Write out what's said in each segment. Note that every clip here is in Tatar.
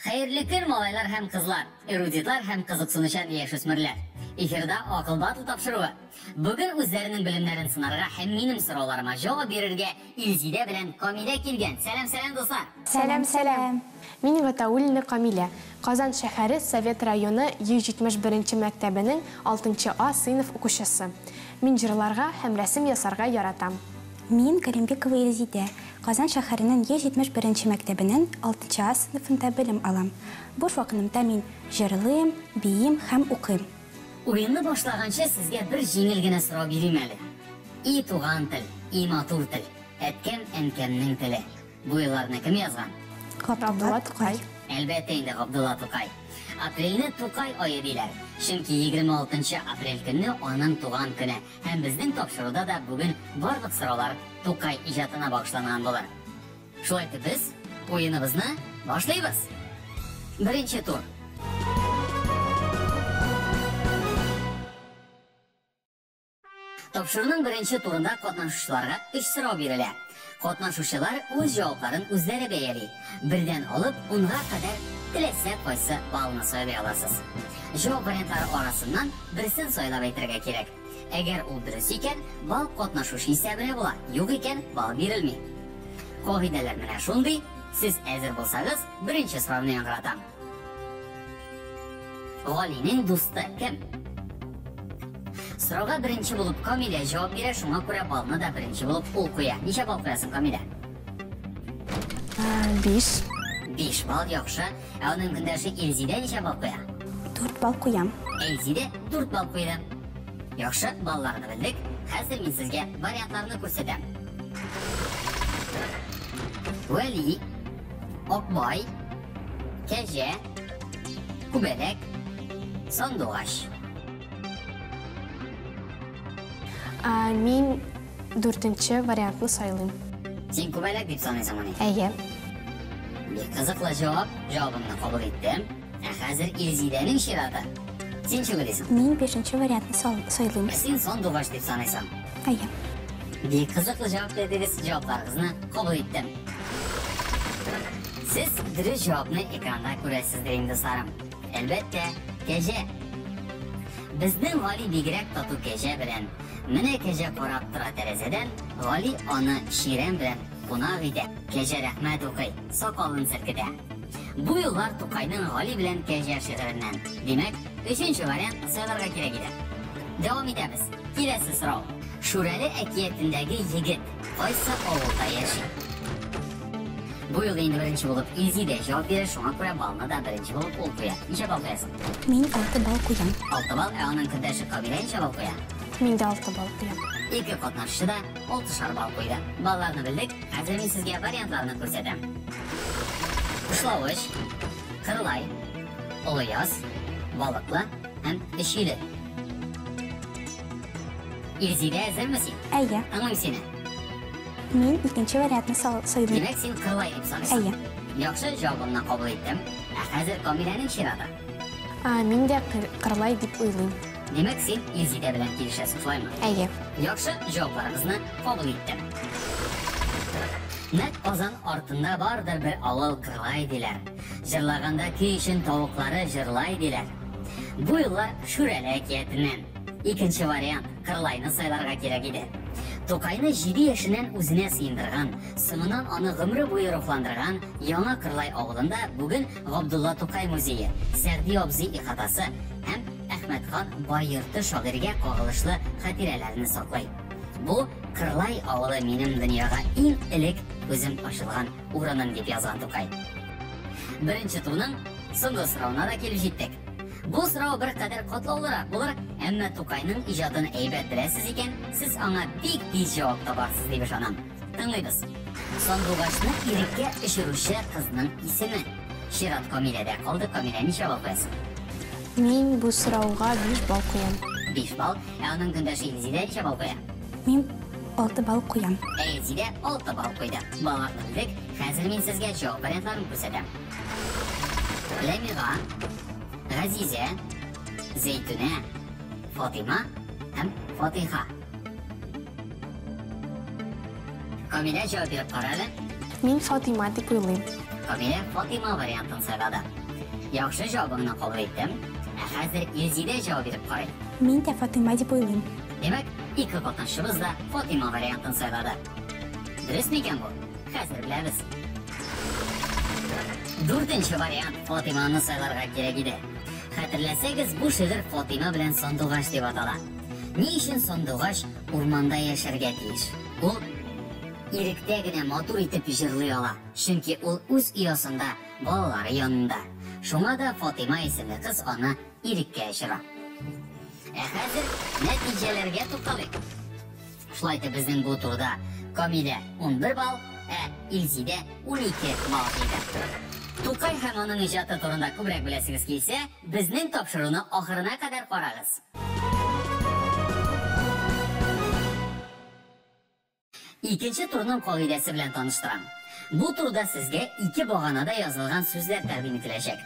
Хәерле көн, малайлар һәм кызлар, эрудитлар һәм кызыксынучан яшүсмерләр. Эфирда Акыл Батл тапшыруы. Бүген үзләренең белемнәрен сынарга һәм минем сорауларыма җавап бирергә Илзидә белән Камилә килгән. Сәлам, сәлам, дуслар! Сәлам, сәлам! Мин Гатауллина Камилә. Казан шәһәре Совет районы 171 мәктәбенең 6 А сыйныф укучысы. Мин җырларга һәм рәсем ясарга яратам. Мин Галимбекова Илзидә. Казан шәһәренең 171 мәктәбенең 6 А сыйныфында белем алам. Буш вакытымда мин җырлыйм, биим һәм укыйм. Уенны башлаганчы сезгә бер җиңел генә сорау бирим әле. И туган тел, и матур тел, әткәм әнкәмнең теле. Бу юлларны кем язган? Габдулла Тукай. Әлбәттә инде Габдулла Тукай. Апрельне Тукай ае диләр. Чөнки 26 апрель көнне аның туган көне. Һәм безнең тапшыруда да бүген барлык сораулар Тукай иҗатына багышланган булыр. Шулай итеп без уеныбызны башлыйбыз. Беренче тур. Тапшыруның беренче турында катнашучыларга 3 сорау бирелә. Катнашучылар үз җавапларын үзләре бәяли. Бердән алып 10-га кадәр теләсә кайсы баллны сайлый аласыз. Җавап вариантлары арасыннан берсен сайлап әйтергә кирәк. Әгәр ул дөрес икән, балл катнашучы исәбенә була, юк икән, балл бирелми. Кагыйдәләр менә шундый. Сез әзер булсагыз, беренче сорауны яңгыратам. Галинең дусты кем? Сорауга беренче булып Камилә җавап бирә, шуңа күрә баллны да беренче булып ул куя. Ничә балл куясың, Камилә? 5. 5 балл, яхшы. Ә аның көндәше Илзидә ничә балл куя? 4 балл куям. Илзидә 4 балл куйды. Яхшы, балларны белдек. Хәзер мин сезгә вариантларны күрсәтәм. Вәли, Акбай, Кәҗә, Күбәләк, Сандугач. Мин 4 вариантны сайлыйм. Син күбәләк дип саныйсыңмыни? Әйе. Бик кызыклы җавап. Җавабыңны кабул иттем. Ә хәзер Илзидәнең чираты. Син ничек уйлыйсың? Мин 5 вариантны сайлыйм. Син сандугач дип саныйсың. Әйе. Бик кызыклы җавап бирдегез. Җавапларыгызны кабул иттем. Сез дөрес җавапны экранда күрәсездер инде, дусларым. Әлбәттә, кәҗә. Безнең Гали бигрәк тату кәҗә белән. Менә кәҗә карап тора тәрәзәдән, Гали аны чирәм белән кунак итә. Кәҗә рәхмәт укый, сакалын селкетә. Бу юллар Тукайның Гали белән кәҗә шигыреннән. Димәк, 3 вариант сайларга кирәк иде. Дәвам итәбез. Киләсе сорау. Шүрәле әкиятендәге егет кайсы авылда яши? Бу юлы инде беренче булып Илзидә җавап бирә, шуңа күрә баллны да беренче булып ул куя. Ничә балл куясың? Мин 6 балл куям. 6 балл, ә аның көндәше Камилә ничә балл куя? Мин дә 6 балл куям. Ике катнашчы да 6 балл куйды. Балларны белдек. Хәзер мин сезгә вариантларны күрсәтәм. Кушлавыч, Кырлай, Олыяз, Балыклы һәм Өчиле. Илзидә, әзерме син? Әйе. Тыңлыйм сине. Мин 2 вариантны сайлыйм. Димәк, син Кырлай дип саныйсың. Әйе. Яхшы, җавабыңны кабул иттем. Ә хәзер Камиләнең чираты. Мин дә Кырлай дип уйлыйм. Димәк, син Илзидә белән килешәсең, шулаймы? Әйе. Яхшы, җавапларыгызны кабул иттем. Нәкъ Казан артында бардыр бер авыл Кырлай диләр. Җырлаганда көй өчен тавыклары җырлай диләр. Бу юллар Шүрәле әкиятеннән. Икенче вариант Кырлайны сайларга кирәк иде. Тукайны 7 яшеннән үзенә сыендырган, соңыннан аны гомере буе рухландырган Яңа Кырлай авылында бүген Габдулла Тукай музее, Сәгъди абзый ихатасы һәм Әхмәтхан бай йорты шагыйрьгә кагылышлы хатирәләрне саклый. Бу Кырлай авылы минем дөньяга иң элек күзем ачылган урыным дип язган Тукай. Беренче турның соңгы соравына да килеп җиттек. Бу сорау бер кадәр катлаулырак булыр, әмма Тукайның иҗатын әйбәт беләсез икән, сез аңа бик тиз җавап табарсыз дип ышанам. Тыңлыйбыз. Сандугачны иреккә очыручы кызның исеме. Чират Камиләдә калды. Камилә, ничә балл куясың? Мин бу сорауга 5 балл куям. 5 балл. Ә аның көндәше Илзидә ничә балл куя? Мин 6 балл куям. Ә Илзидә 6 балл куйды. Балларны белдек. Хәзер мин сезгә җавап вариантларын күрсәтәм. Ләмига, Газизә, Зәйтүнә, Фатима һәм Фатиха. Камилә, җавап биреп кара әле. Мин Фатима дип уйлыйм. Камилә Фатима вариантын сайлады. Яхшы, җавабыңны кабул иттем. Ә хәзер Илзидә җавап биреп карый. Мин дә Фатыйма дип уйлыйм. Димәк, ике катнашчыбыз да Фатыйма вариантын сайлады. Дөрес микән бу? Хәзер беләбез. Дүртенче вариант Фатыйманы сайларга кирәк иде. Хәтерләсәгез, бу шигырь Фатыйма белән Сандугач дип атала. Ни өчен сандугач урманда яшәргә тиеш? Ул иректә генә матур итеп җырлый ала, чөнки ул үз оясында, балалары янында. Шуңа да Фатыйма исемле кыз аны иреккә очыра. Ә хәзер нәтиҗәләргә тукталыйк. Шулай итеп, безнең бу турда Камилә 11 балл, ә Илзидә 12 балл җыйды. Тукай һәм аның иҗаты турында күбрәк беләсегез килсә, безнең тапшыруны ахырына кадәр карагыз. Икенче турның кагыйдәсе белән таныштырам. Бу турда сезгә ике баганада язылган сүзләр тәкъдим ителәчәк.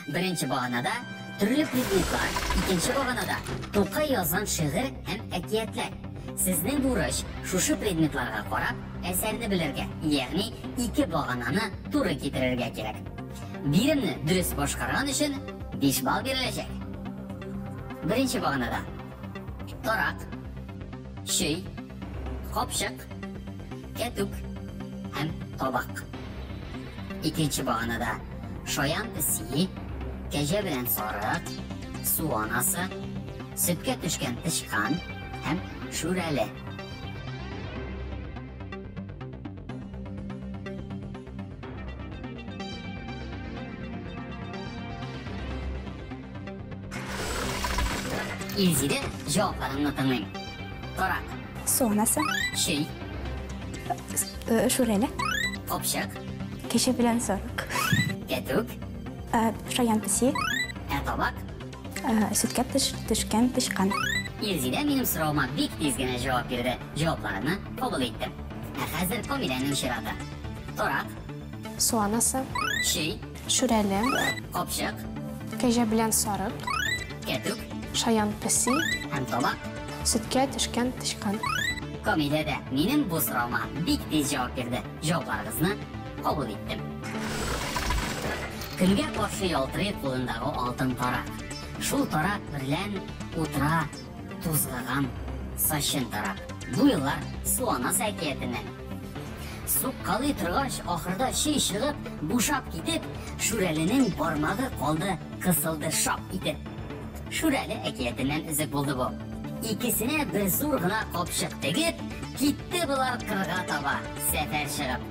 Беренче баганада төрле предметлар, икенче баганада Тукай язган шигырь һәм әкиятләр. Сезнең бурыч шушы предметларга карап әсәрне белергә, ягъни ике багананы туры китерергә кирәк. Биремне дөрес башкарган өчен 5 балл биреләчәк. Беренче баганада тарак, чөй, капчык, кәтүк һәм табак. Икенче баганада шаян песи, кәҗә белән сарык, су анасы, сөткә төшкән тычкан һәм шүрәле. Илзидә, җавапларыңны тыңлыйм. Тарак. Су анасы. Чөй. Шүрәле. Капчык. Кәҗә белән сарык. Кәтүк. Шаян песи. Ә табак? Сөткә төшкән тычкан. Илзидә минем соравыма бик тиз генә җавап бирде. Җавапларны кабул иттем. Ә хәзер Камиләнең чираты. Тарак. Су анасы. Чөй. Шүрәле. Капчык. Кәҗә белән сарык. Кәтүк. Шаян песи. Һәм табак. Сөткә төшкән тычкан. Камилә дә минем бу соравыма бик тиз җавап бирде. Җавапларыгызны кабул иттем. Көнгә каршы ялтырый кулындагы алтын тарак. Шул тарак берлән утыра тузгыган сачын тарак. Бу юллар Су анасы әкиятеннән. Суккалый торгач, ахырда чөй чыгып, бушап китеп, Шүрәленең бармагы калды, кысылды шап итеп. Шүрәле әкиятеннән өзек булды бу. Икесенә бер зур гына капчык тегеп, китте болар кырга таба, сәфәр чыгып.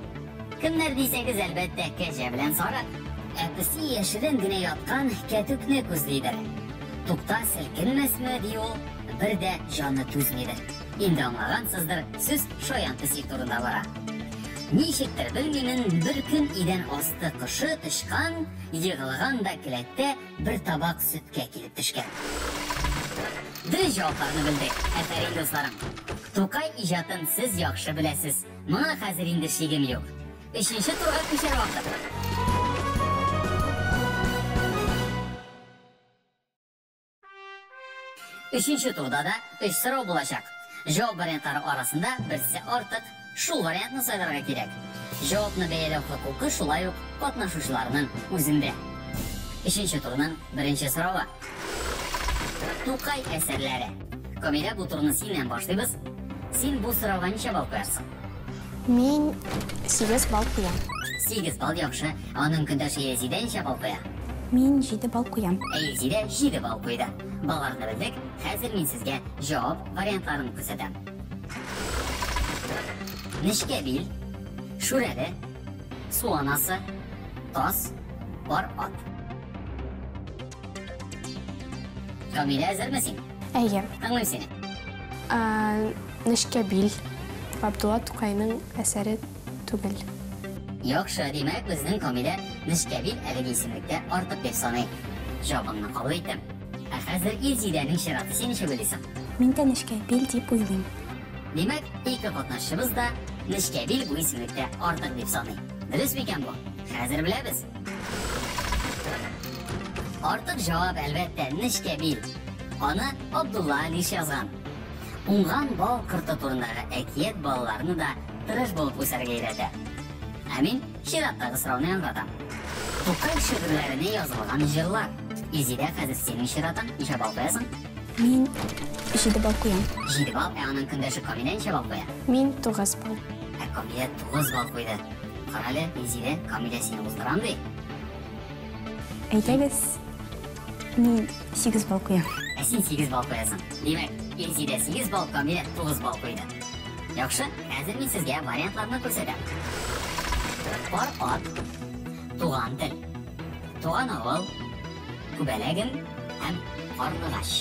Кемнәр дисәгез, әлбәттә, кәҗә белән сарык. Ә песи яшерен генә яткан кәтүкне күзлидер. Тукта, селкенмәсме, ди ул, бер дә җаны түзмидер. Инде аңлагансыздыр, сүз шаян песи турында бара. Ничектер белмимен, бер көн идән асты кошы тычкан егылган да келәттә бер табак сөткә килеп төшкән. Дөрес җавапларны белдек. Афәрин, дусларым. Тукай иҗатын сез яхшы беләсез. Моңа хәзер инде шигем юк. Өченче турга күчәр вакыт. Өченче турда да өч сорау булачак. Җавап вариантлары арасында берсе артык, шул вариантны сайларга кирәк. Җавапны бәяләү хокукы шулай ук катнашучыларның үзендә. Өченче турның беренче соравы. Тукай әсәрләре. Камилә, бу турны синнән башлыйбыз. Син бу сорауга ничә балл куярсың? Мин 8 балл куям. 8 балл яхшы. Аның көндәше Илзидә ничә балл куя? Мин 7 балл куям. Ә Илзидә 7 балл куйды. Балларны белдек. Хәзер мин сезгә җавап вариантларын күрсәтәм. Нечкә бил, Шүрәле, Су анасы, Таз, Пар ат. Камилә, әзерме син? Әйе. Тыңлыйм сине. Нечкә бил Габдулла Тукайның әсәре түгел. Яхшы, димәк, безнең Камилә Нечкә бил әлеге исемлектә артык дип саный. Җавабыңны кабул иттем. Ә хәзер Илзидәнең чираты. Син ничек уйлыйсың? Мин дә Нечкә бил дип уйлыйм. Димәк, ике катнашчыбыз да Нечкә бил бу исемлектә артык дип саный. Дөрес микән бу? Хәзер беләбез. Артык җавап, әлбәттә, Нечкә бил. Аны Абдулла Алиш язган. Уңган бал корты турындагы әкият балаларны да тырыш булып үсәргә өйрәтә. Ә мин чираттагы сорауны яңгыратам. Тукай шигырьләренә язылган җырлар. Илзидә, хәзер синең чиратың, ничә балл куясың? Мин 7 балл куям. 7 балл, ә аның көндәше Камилә ничә балл куя? Мин 9 балл. Ә Камилә 9 балл куйды. Карале, Илзидә, Камилә сине уздырам ди. Әйдәгез, мин 8 балл куям. Ә син 8 балл куясың. Димәк, Илзидә 8 балл, Камилә 9 балл куйды. Яхшы, хәзер мин сезгә вариантларны күрсәтәм. Пар ат, туган тел, туган авыл, күбәләгем һәм карлыгач.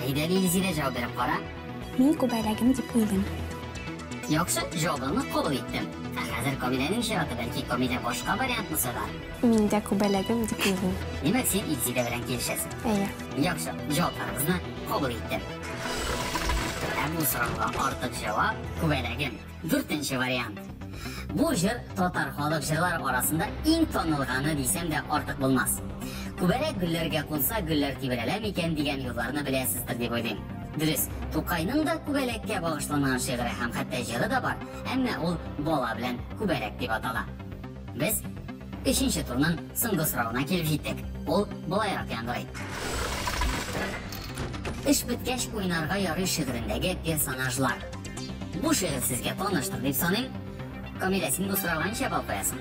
Әйдә, Илзидә, җавап биреп кара. Мин күбәләгем дип уйлыйм. Яхшы, җавабыңны кабул иттем. Ә хәзер Камиләнең чираты, бәлки Камилә башка вариантны сайлар. Мин дә күбәләгем дип уйлыйм. Димәк, син Илзидә белән килешәсең. Әйе. Яхшы, җавапларыгызны кабул иттем. Ә бу сорауга артык җавап күбәләгем. Дүртенче вариант. Бу җыр татар халык җырлары арасында иң танылганы дисәм дә артык булмас. Күбәләк гөлләргә кунса, гөлләр тибрәлә микән дигән юлларны беләсездер дип уйлыйм. Дөрес, Тукайның да күбәләккә багышланган шигыре һәм хәтта җыры да бар, әмма ул бала белән күбәләк дип атала. Без өченче турның соңгы соравына килеп җиттек. Ул болайрак яңгырый. Эш беткәч уйнарга ярый шигырендәге персонажлар. Бу шигырь сезгә таныштыр дип саныйм. Камилә, син бу сорауга ничә балл куясың?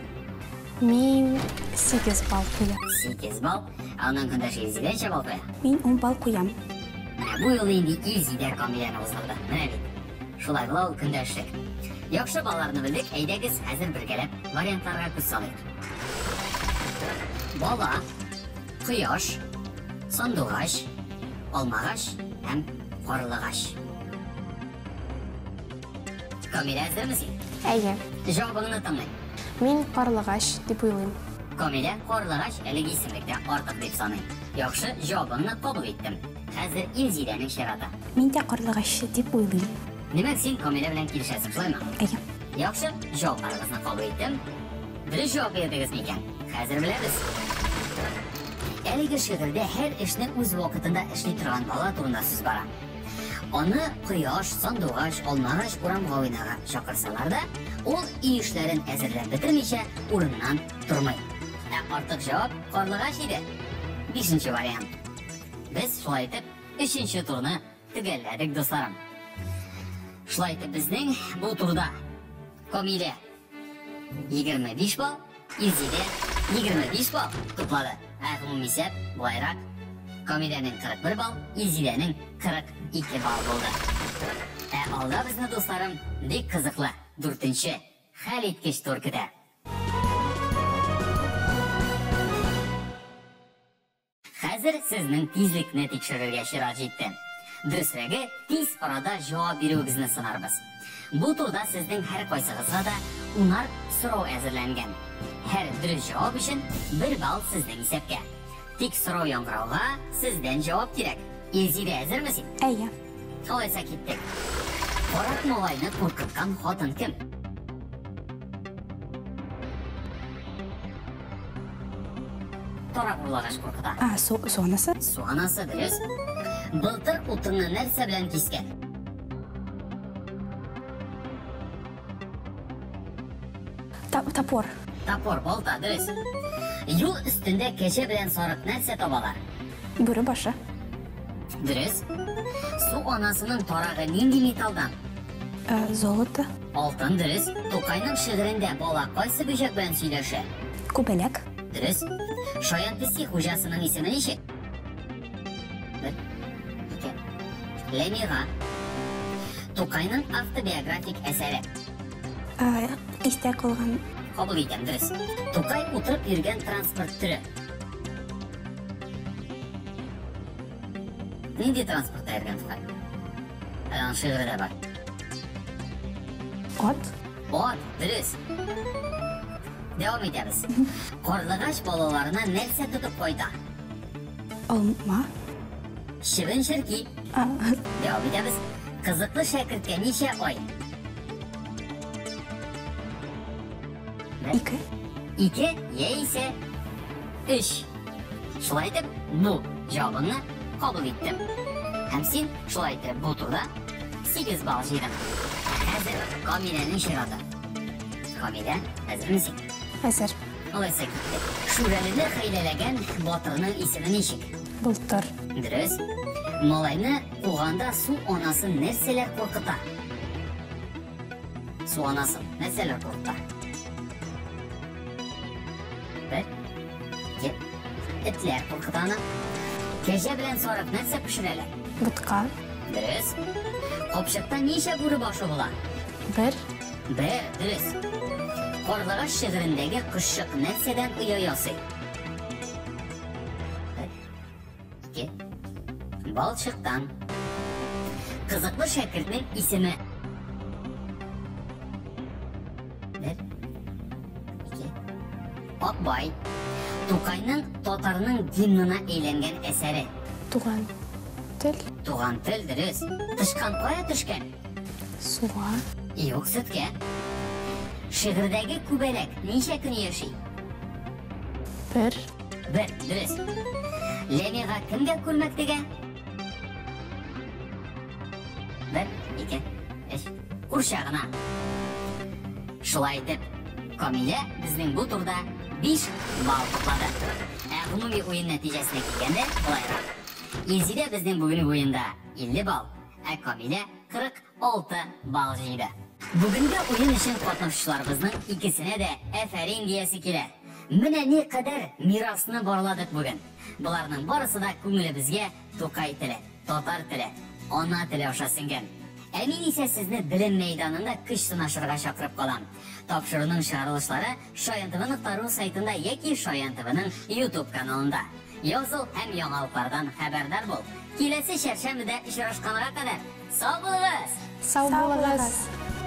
Мин 8 балл куям. 8 балл. Ә аннан көндәше Илзидә ничә балл куя? Мин 10 балл куям. Менә бу юлы инде Илзидә Камиләне уздырды. Менә бит. Шулай була ул көндәшлек. Яхшы балларны белдек, әйдәгез хәзер бергәләп вариантларга күз салыйк. Бала, кояш, сандугач, алмагач һәм карлыгач. Камилә, әзерме син? Әйе. Җавабыңны тыңлыйм. Мин карлыгач дип уйлыйм. Камилә, карлыгач әлеге исемлектә артык дип саный. Яхшы, җавабыңны кабул иттем. Хәзер Илзидәнең чираты. Мин дә карлыгач дип уйлыйм. Димәк, син Камилә белән килешәсең, шулаймы? Әйе. Яхшы, җавапларыгызны кабул иттем. Дөрес җавап бирдегез микән? Хәзер беләбез. Әлеге шигырьдә һәр эшне үз вакытында эшли торган бала турында сүз бара. Аны кояш, сандугач, алмагач урамга уйнарга чакырсалар да, ул өй эшләрен әзерләп бетермичә урыннан тормый. Ә артык җавап карлыгач иде. Бишенче вариант. Без шулай итеп өченче турны төгәлләдек, дусларым. Шулай итеп безнең бу турда Камилә 25 балл, Илзидә 25 балл туплады. Ә гомуми исәп болайрак: Камиләнең 41 балл, Илзидәнең 42 балл булды. Ә алда безне, дусларым, бик кызыклы дүртенче хәл иткеч тур көтә. Хәзер сезнең тизлекне тикшерергә чират җитте. Дөресрәге, тиз арада җавап бирүегезне сынарбыз. Бу турда сезнең һәркайсыгызга да унар сорау әзерләнгән. Һәр дөрес җавап өчен бер балл сезнең исәпкә. Тик сорау яңгырауга сездән җавап кирәк. Илзидә, әзерме син? Әйе. Алайса киттек. Карак малайны куркыткан хатын кем? Тарак урлагач куркыта. А, су, су анасы. Су анасы, дөрес. Былтыр утынны нәрсә белән кискән? Топор. Топор, балта, дөрес. Юл өстендә кәҗә белән сарык нәрсә табалар? Бүре башы. Дөрес. Су анасының тарагы нинди металлдан? Золото. Алтын, дөрес. Тукайның шигырендә бала кайсы бөҗәк белән сөйләшә? Күбәләк. Дөрес. Шаян песи хуҗасының исеме ничек? Бер, ике. Ләмига. Тукайның автобиографик әсәре. Истә калган. Кабул итәм, дөрес. Тукай утырып йөргән транспорт төре. Нинди транспортта йөргән Тукай? Әле аның шигыре дә бар. Ат. Ат, дөрес. Дәвам итәбез. Карлыгач балаларына нәрсә тотып кайта? Алма. Чебен черки. Дәвам итәбез. Кызыклы шәкерткә ничә ай? Ике. Ике яисә өч. Шулай итеп, бу җавабыңны кабул иттем. Һәм син шулай итеп бу турда 8 балл җыйдың. Ә хәзер Камиләнең чираты. Камилә, әзерме син? Әзер. Алайса киттек. Шүрәлене хәйләләгән батырның исеме ничек? Былтыр. Дөрес. Малайны куганда су анасын нәрсәләр куркыта? Су анасын нәрсәләр куркыта? Бер, ике, этләр куркыта аны. Кәҗә белән сарык нәрсә пешерәләр? Ботка. Дөрес. Капчыкта ничә бүре башы була? Бер. Бер, дөрес. Карлыгач шигырендәге кошчык нәрсәдән оя ясый? Бер, ике. Балчыктан. Кызыклы шәкертнең исеме. Бер, ике. Акбай. Тукайның татарның гимнына әйләнгән әсәре. Туган тел. Туган тел, дөрес. Тычкан кая төшкән? Суга. Юк, сөткә. Шигырьдәге күбәләк ничә көн яши? Бер. Бер, дөрес. Ләмига кемгә күлмәк тегә? Бер, ике, өч. Курчагына. Шулай итеп, Камилә безнең бу турда 5 балл туплады. Ә гомуми уен нәтиҗәсенә килгәндә, болайрак. Илзидә безнең бүгенге уенда 50 балл, ә Камилә 46 балл җыйды. Бүгенге уен өчен катнашучыларыбызның икесенә дә әфәрин диясе килә. Менә ни кадәр мирасны барладык бүген. Боларның барысы да күңелебезгә Тукай теле, татар теле, ана теле аша сеңгән. Ә мин исә сезне белем мәйданында көч сынашырга чакырып калам. Тапшыруның чыгарылышлары шаяntv.ru сайтында яки Шаян ТВның YouTube каналында. Языл һәм яңалыклардан хәбәрдар бул. Киләсе чәршәмбедә очрашканга кадәр сау булыгыз! Сау булыгыз!